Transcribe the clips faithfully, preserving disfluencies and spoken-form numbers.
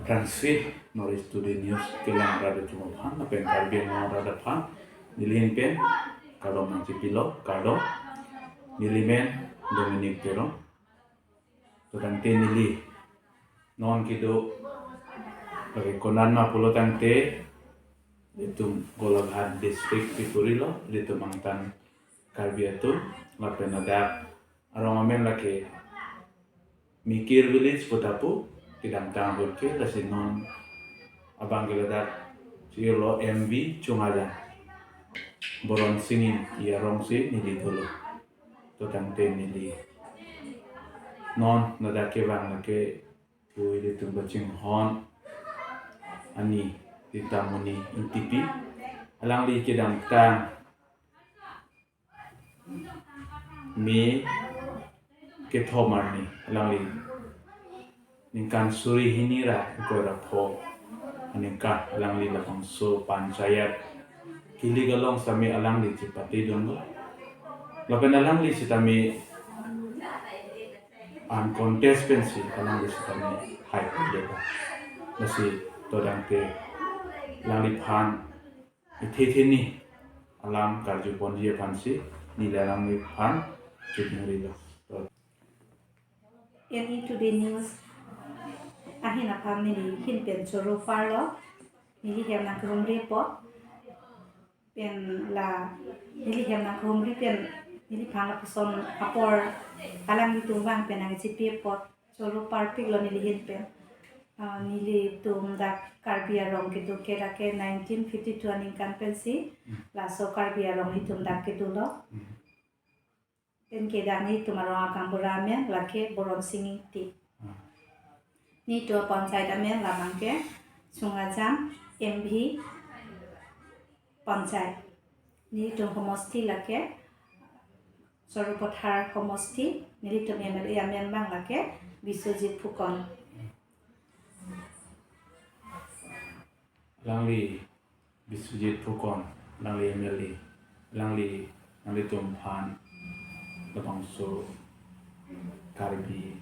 Aphrangsi North East Today News kelang rat atum aphan lapen Karbi Anglong arat aphan neli ahin pen kardom nangchipilo, kardom. Neli men Dominic Teron. To tangte neli non kedo lake konat ma pulo tangte, itum Golaghat District Pipuri lo, itum angtan Karbi atum, lapen ladak arong amen lake Mikir Village pu ta pu, kedamtang ahut ke, lasi non abang ke ladak si lo M V Chungajan, Boron Singing arong si neli dolo. To tangte neli non ladak kevang lake pu ilitum kachinghon ani Ritamoni Ingtipi, alangli kedamtang May kethom arni, alangli ningkan suri hini ra ingkoi ra pho aningkan alangli labangso panchayat kili kalong sitame alangli chepatedunlo. Lapen alangli sitame uncontest pensi alangli sitame hai pade. Lasi to tangte alangliphan ithe theni alam karju ponji aphansi neli alangliphan chuding rilo. To. N E Today News ahin aphan neli ahin pen choro parlo, neli hem nangkehumri apot. Pen la neli hem nangkehumri pen neliphan lapuson apor alanglitum vang pen nangchipi apot choro parpiklo neli ahin pen. Ah, nelitum dak Karbi arong kedo ke lake nineteen fifty-two aningkan pensi, laso Karbi arong itum dak kedolo. Pen ke dak nelitum arong agaonbura amen lake Boron Singing Ingti. Nelitum panchayat amen labang ke Chungajan M V panchayat. Nelitum homosti lake Sarupathar homosti, nelitum M L A amen abang lake Biswajit Phukan. Alangli Biswajit Phukan, alangli M L A, alangli nanglitum aphan labangso Karbi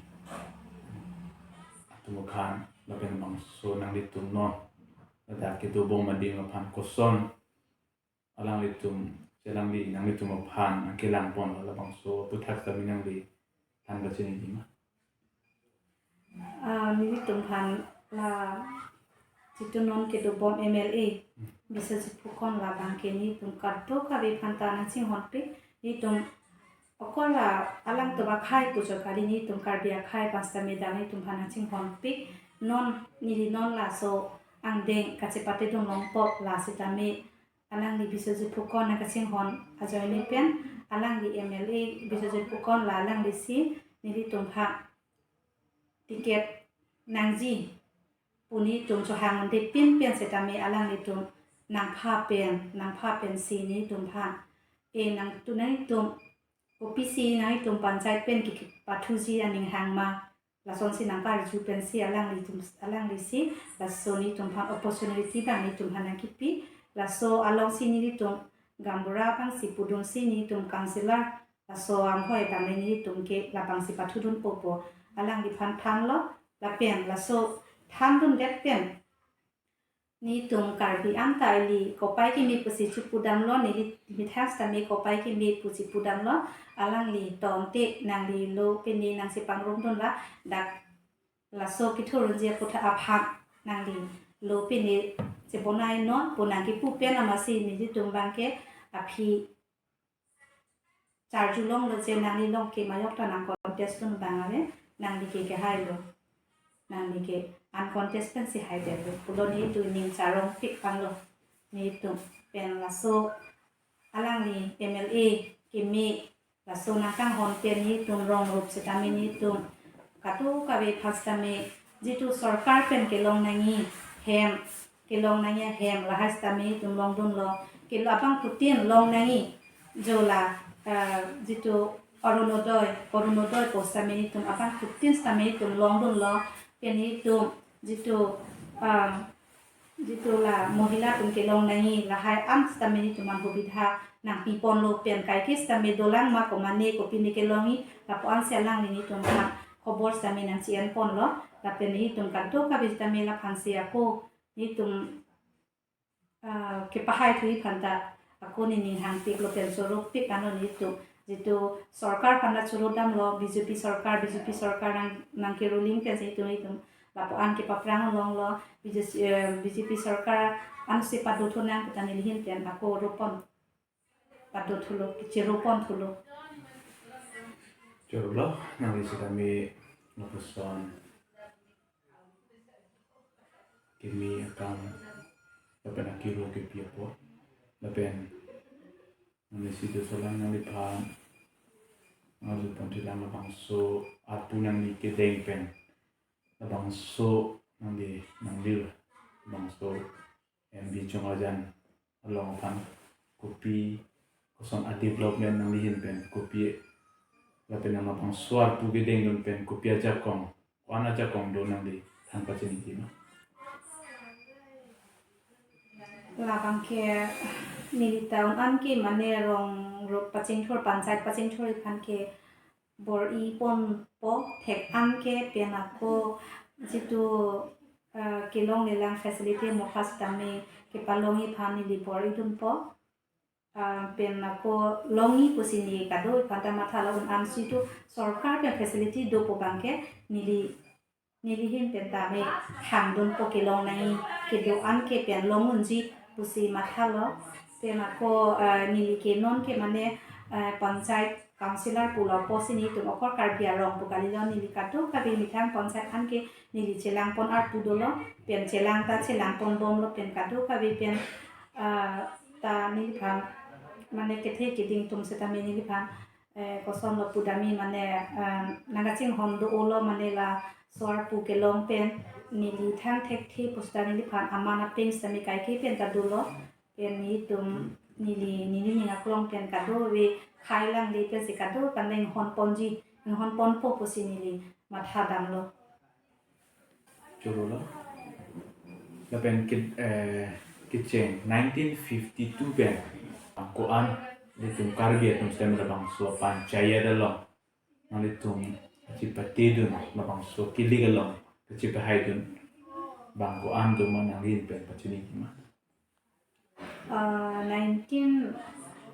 atum aphan lapen labangso nanglitum non ladak kedobom adim aphan koson alanglitum, alangli nanglitum aphan nangkelang ponlo, labangso aputhak sitame nangli than kachiniji ma? Ah, nelitum aphan la jitu non kedobom M L A Biswajit Phukan labang ke nelitum kadokave aphanta nangchinghonpik, nelitum okor la alangtum akhei pu chot kali, nelitum Karbi akhei abang sitame dak nelitum aphan nangchinghonpik. Non neli non laso angdeng kachepatedun longpo, la sitame alangli Biswajit Phukan nangkachinghon ajoine pen alangli M L A Biswajit Phukan la alanglisi nelitum aphan ticket nangji pu nelitum chohang-un-e pin pen sitame alanglitum nangpha pen, nangpha pensi nelitum aphan, e nangtum, nangtum kopisi nangtum panchayat pen ke kepathuji aning hang ma, lasonsi nangkarju pensi alanglitum, alanglisi laso nelitum aphan opportunity abang nelitum aphan nangkipi. Laso alongsi nelitum gaonbura abangsi pudunsi nelitum councillor, laso anghoi abang nelitum ke labangsi pathudunpo pu alangliphan thanlo. Lapen laso thandundet pen nelitum Karbi anta ili kopai kimi pusi chepudamlo, neli methang sitame kopai kimi pusi pudamlo. Alangli tangte nangli lo pine nangchepangrumdun ra, dak laso kethurunji aputhak aphan nangli lo pine chebonai non pu nangkipu pen amatsi nelitum abang ke aphi charjulonglo je nangli along ke majok ta nangcontest dun abang ave, nangli ke kehailo, nangli ke uncontest pensi haidetlo pulo nelitum ning charongpik tanglo nelitum. Pen laso alangli M L A kimi laso nangkanghon pen nelitum rong rup sitame nelitum kadokave aphan sitame jitu sorkar pen kelong nangji hem, kelong nangji hem lahai sitame nelitum longdunlo. Kelo abangphutin long nangji jo la, eh, jitu Orunodoi, Orunodoi pu sitame nelitum abangphutin sitame nelitum longdunlo. Pen nelitum jitu, ah, jitu la mohila atum kelong nangji lahai an sitame nelitum aphan hubidha nangpiponlo, pen kaike sitame dolang ma, komane kopine kelongji, lapu-ansi alangli nelitum aphan khobor sitame nangchi-en ponlo, lapen netum kadokave sitame laphansi ako netum, ah, kepahai thuji aphanta ako nening hangpiklo pen choro pik ano netum. Jitu sorkar aphanta choro damlo, B J P sorkar, B J P sorkar nang, nangke ruling pensi netum netum lapu-an kepaphrang longlo, B J P, eh, B J P sorkar ansi pado thunang pu ta neli ahin pen ako ropon pado thulo, choro pon thulo. Choro lo, nangli sitame lapuson keme akam lapen akiro kepi apot, lapen nangli si dosolang nangliphan nangli pon thulang labangso arpu nangli kedeng pen labangso nangli nangli labangso M B Chong Ajan along aphan kopi koson a-development nangli ahin pen kopi lapen nang labangso arpu kedengdun pen kopi ajakong, ko-an ajakong do nangli than pachini ji ma? Labang ke neli ta un-an ke mane rong ro pachingthur, panchayat pachingthur aphan ke bor-i ponpo, thek-an ke pen ako jitu, eh, kelonglelang facility mokha sitame kepalongji aphan neli bor-idunpo. Ah, pen ako longji pusi neli kado aphanta mathalo, un-an jitu sorkar pen facility dopo abangke neli neli ahin pen tame hangdunpo, kelong nangji kedo-an ke pen long unji pusi mathalo. Pen ako, eh, neli ke non ke mane, eh, panchayat councillor pulo pusi netum okor Karbi arong pu kalilo, neli kadokave methang panchayat an ke neli chelang pon arpu dolo, pen chelang ta chelang pon bomlo, pen kadokave pen, eh, ta neliphan mane kethe keding atum sitame neliphan, eh, kosonlo pudami mane, eh, nangkachinghon do-olo mane laso arpu kelong pen neli thang thekthe pu sita neliphan aman apeng sitame kaike pen ta dolo, pen netum neli neli ning aklong pen kadokave khei langle pensi kado kan inghon ponji, inghon ponpo pusi neli matha damlo. Choro lo. Lapen ke, eh, kecheng nineteen fifty-two pen ko-an ilitum Karbi atum sitame labangso panchayat along nanglitum chepatedun, labangso kilik along kachepahaidun abang ko-an do ma, nangli ahin pen pachini ji ma? Ah, nineteen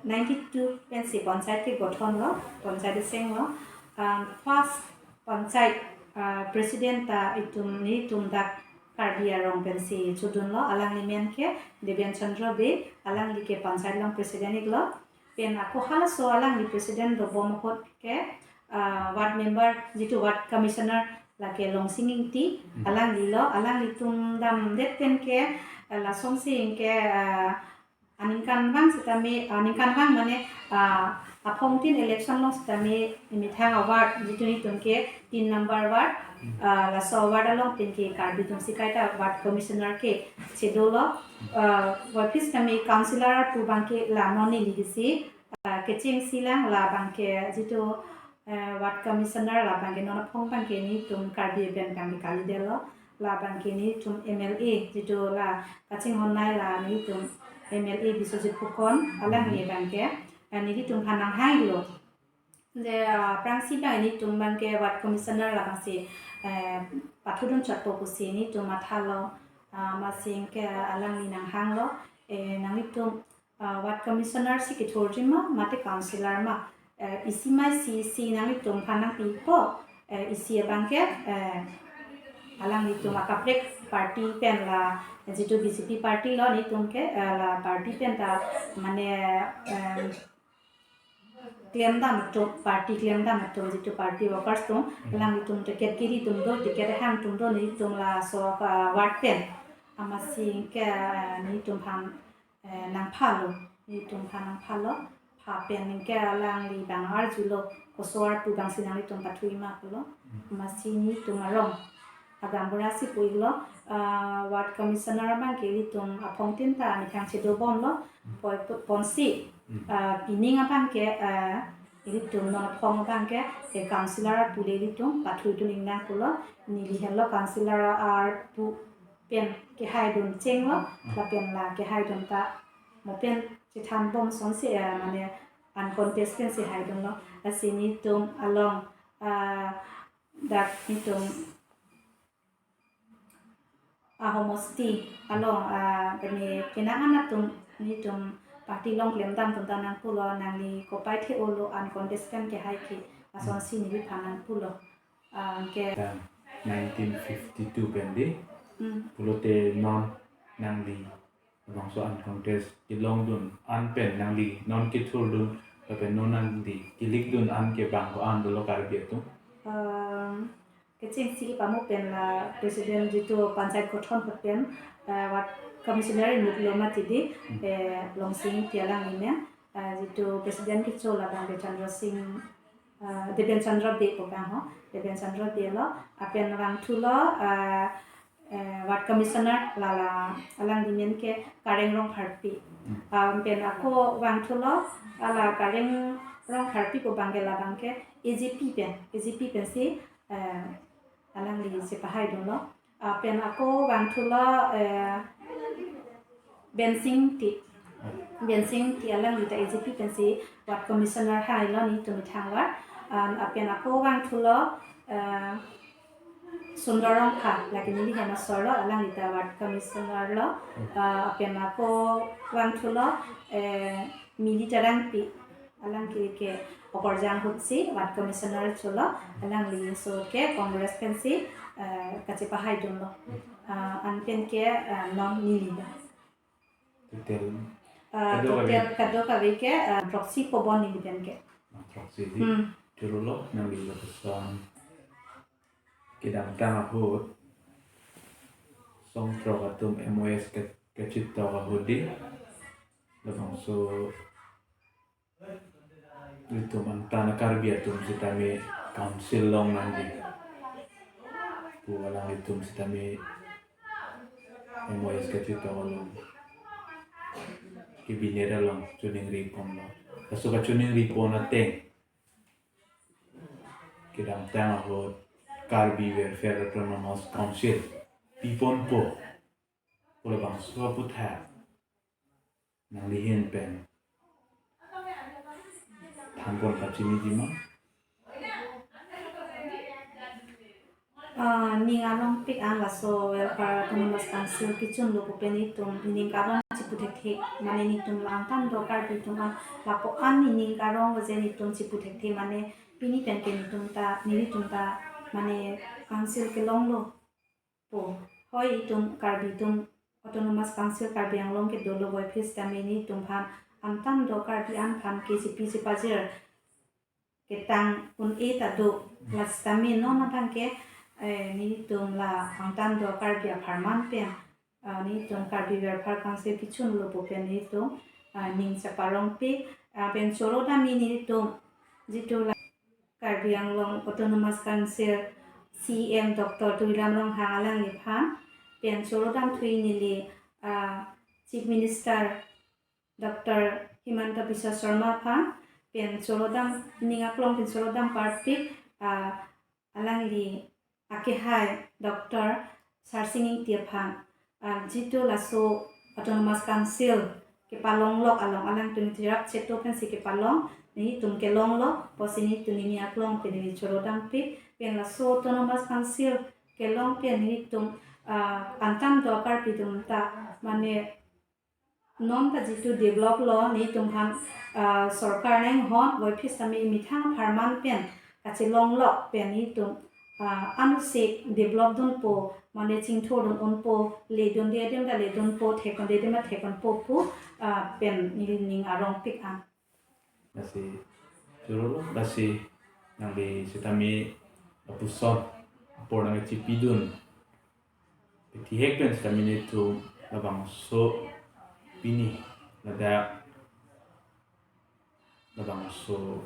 ninety-two pensi panchayat ke gothon lo, panchayat seng lo. Ah, first panchayat, ah, president ta itum netum dak Karbi arong pensi chodunlo, alangli amen ke Deben Chandra Bey, alangli ke panchayat along president iklo. Pen ako halaso alangli president dobom ahut ke, ah, ward member jitu ward commissioner lake Longsing Ingti, hmm, alangli lo, alanglitum damdet pen ke, ah, lasonsi ke, ah, aningkanvang sitame, ah, ningkanvang mane, ah, aphongtin election along sitame methang a-ward jitu netum ke tin number ward, hmm, ah, laso ward along pen ke Karbi atumsi kaita ward commissioner ke chedolo, ah, office tame councillor pu abangke la non neli hisi, ah, kechengsi lang, labangke jitu, eh, ward commissioner labangke non aphong abangke netum Karbi aben abangke kalidetlo, labangke netum M L A jitu la kachinghon nai la netum M L A Biswajit Fullon, alangli abangke, eh, netum aphan nanghanglo. Je, ah, aphrangsi abang netum abangke ward commissioner labangsi, eh, pathudun chotpo pusi netum mathalo, ah, amatsi ke alangli nanghanglo, eh, nanglitum, ah, ward commissioner si kethurji ma, mate councillor ma, eh, isi ma isi isi nanglitum aphan nangpipo, eh, isi abangke, eh, alanglitum akaprek party pen la, jitu B J P party lo netum ke, eh, la party pen ta mane, eh, klemdam atum, party klemdam atum, jitu party workers atum, hmm, alanglitum ticket kiri atum do, ticket hang atum do, netum laso, ah, ward pen. Amatsi ke, ah, netum aphan, eh, nangphalo, netum aphan nangphalo, pha pen ningke alangli abang arjulo, koso arpu abangsi nanglitum pathuji ma pulo. Hmm. Amatsi netum arong agaonbura si pu-iklo, ah, ward commissioner abangke ilitum aphongtin ta methang chedobomlo, poi pu-, ponsi, hmm, ah, pining abangke, ah, ilitum non aphong abangke, eh, councillor pu le ilitum pathuidun ingnang pulo, neli henlo councillor arpu pen kehaidun chenglo, hmm, lapen la kehaidun ta mo pen chethanbom asonsi, ah, mane uncontested si haidunlo, lasi netum along, ah, dak netum ahomosti along, ah, pene penang an atum netum party along klemdam atum ta nangpulo, nangli kopai the-olo, uncontested pen kehai ke, asonsi neliphan nangpulo. Ah, ke Dam nineteen fifty-two pen di. Hmm. Pulote non nangli bangso uncontested kelongdun an pen nangli non kethurdun, lapen non nangli kelikdun an ke bang ko-an dolo Karbi atum? Um, kechengsi pamu pen la president jitu panchayat gothon ahut pen, eh, ward commissioner imuklo mati di, Hmm. eh, Longsing Ingti alang amen, eh, jitu president kecho labang Dev Chandra Singh, eh, Deven Chandra Bey pu abang ho, Deven Chandra Bey lo, lapen vangthulo, eh, eh, ward commissioner lala alangli amen ke Kareng Rongpharpi. Hmm. Ah, pen ako vangthulo, hala Kareng Rongpharpi pu abang ke labang ke A G P pen, A G P pensi, eh, alangli chepahaidunlo. Ah, pen ako vangthulo, eh, Bensing Ingti. Bensing Ingti alangli ta A G P pensi ward commissioner hailo netum methang ward. Ah, lapen ako vangthulo, eh, Sundor Rongphar, lake neli hem asor lo, alangli ta ward commissioner lo. Ah, lapen ako vangthulo, eh, Mili Terangpi, alang ke, ke Okorjang ahutsi ward commissioner cholo, alangli so ke Congress pensi, eh, kachepahaidunlo. Ah, anpen ke, eh, non neli lo. Total. Ah, kadokave. Total kadokave ke, ah, throksi po bon neli pen ke. Ah, throksi di. Hmm. Chorolo nangli lapuson. Kedamtang ahut songthrok atum M O S ke, kachitok ahut di, labangso itum angtan a-Karbi atum sitame council long nangji pu alanglitum sitame M O S kachitok along, cabinet along choningri ponlo. Laso kachoningri pon ateng kedamtang ahut Karbi Welfare Autonomous Council piponpo pu labangso aputhak nangli ahin pen thanpon pachiniji ma? Ah, ning arongpik an laso Welfare Autonomous Council kechunlo pu pen itum ning arong chipu thekthe, mane netum la angtan do Karbi atum an lapu-an ning arong aje netum chipu thekthe, mane pini pen ke netum ta, nelitum ta, mane council kelonglo pu. Hoi, itum Karbi atum Autonomous Council Karbi Anglong ke dolo, puvoiphit sitame netum aphan angtan do Karbi an aphan ke chipi chipajir ketang un-e ta do. Lasi sitame non abang ke, eh, netum la angtan do Karbi apharman pen, ah, netum Karbi Welfare Council kechunlo pu pen netum, ah, ning cheparongpik, ah, pen choro dam-i netum jitu la Karbi Anglong Autonomous Council C E M Doctor Tuliram Ronghang alangliphan, pen choro damthu-i neli, ah, Chief Minister Doctor Himanta Biswa Sarma aphan, pen choro dam, ning aklong pen choro dam parpik, ah, alangli akehai Doctor Sarsing Ingti aphan, ah, jitu laso Autonomous Council kepalonglok along alangtum tirap cheto pensi kepalong, netum kelonglo, pusi netum ning aklong pen neli choro dampik, pen laso Autonomous Council kelong pen netum, ah, angtan do Karbi atum ta, mane non ta jitu develop lo, netum aphan, ah, sorkar nang hon, puvoiphit sitame methang apharman pen kachelonglok pen netum, ah, ansi develop dunpo, mane chingthur dun unpo, ledunde adim ta ledunpo, thekdunde adim ta thekdunpo pu, ah, pen neli ning arongpik an. Lasi chorolo, lasi nangli sitame lapuson apor nangkachipidun pithihek pen sitame netum labangso pini ladak labangso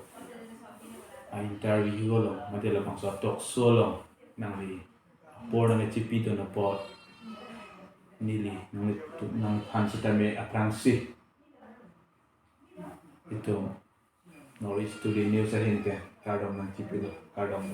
a-interview along, mate labangso talk show along nangli apor nangkachipidun apot neli nangli tu, nangphan sitame aphrangsi itum North East Today News ahin pen kardom nangchipilo, kardom.